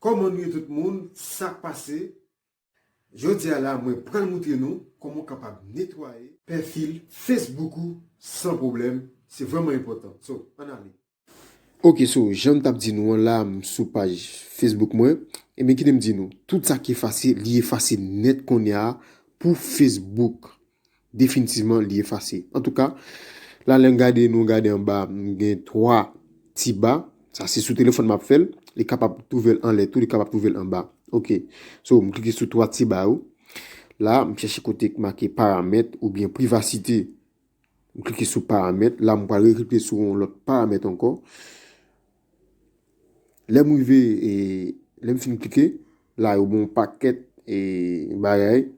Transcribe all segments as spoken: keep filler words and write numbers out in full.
Kòman nou ye tout moun? Sa k pase? Jodi a la, mwen pral moutre nou kòman w kapab netwaye pèfil Facebook ou san pwoblèm. Se vrèman enpòtan. So, ann ale. Ok, so, jan m t ap di nou an la, m sou paj Facebook mwen. Ebyen, kite m di nou, tout sa ki efase, li efase nèt kounye a pou Facebook. Definitivman, li efase. Antouka, la, lè n gade, nou gade anba, m gen twa ti ba. Sa, se sou telefòn m ap fè l. Li kapab twouve l anlè tou, li kapab twouve l anba. Ok. So, m klike sou twa ti ba yo. La, m chèche kote k make paramèt oubyen privasite. M klike sou paramèt. La, m pral reklike sou yon lòt paramèt ankò. Lè m rive, e, lè m fin klike, la, yo ban yon pakèt, e, bagay.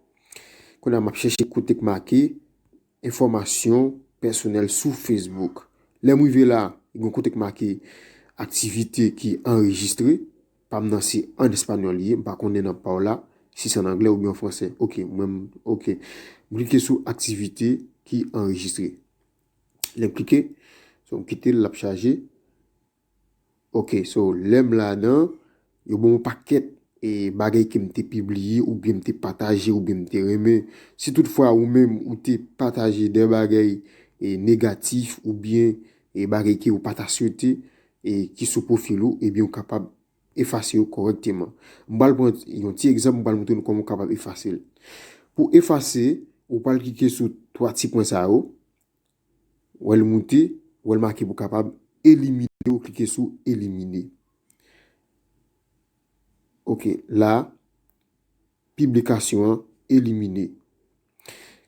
Kounye a, m ap chèche kote k make enfòmasyon pèsonèl sou Facebook. Lè m rive la, gen yon kote k make aktivite ki anrejistre. Pa m nan se an espanyòl li ye, m pa konnen nan pa w la, si se an anglè oubyen an fransè. Ok, mwen, m- ok. M klike sou aktivite ki anrejistre. Lè m klike, so m kite l, l ap chaje. Ok, so lè m ladan, yo ban m yon pakèt e bagay ke m te pibliye oubyen m te pataje oubyen m te renmen. Si toutfwa ou menm ou te pataje de bagay e negatif oubyen e bagay ke ou pa ta swete e ki sou pwofil ou, ebyen ou kapab efase yo kòrèkteman. M pral pran yon ti egzanp, m pral montre nou kòman ou kapab efase l. Pou efase, ou pral klike sou twa ti pwen sa yo. Wè l moute, wè l make pou kapab elimine, ou klike sou elimine. Ok, la, piblikasyon an elimine.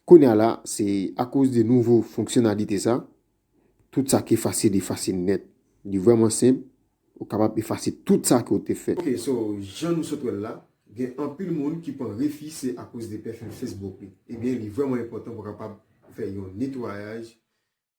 Kounye a la, se akoz de nouvo fonksyonalite sa, tout sa ki efase, li efase nèt. Li vrèman senp, ou kapab efase tout sa ke w te fè. Ok, so, jan nou sot wè l la, gen anpil moun ki pran refi se akoz de pèfil Facebook li. Ebyen, li vrèman enpòtan pou kapab fè yon netwayaj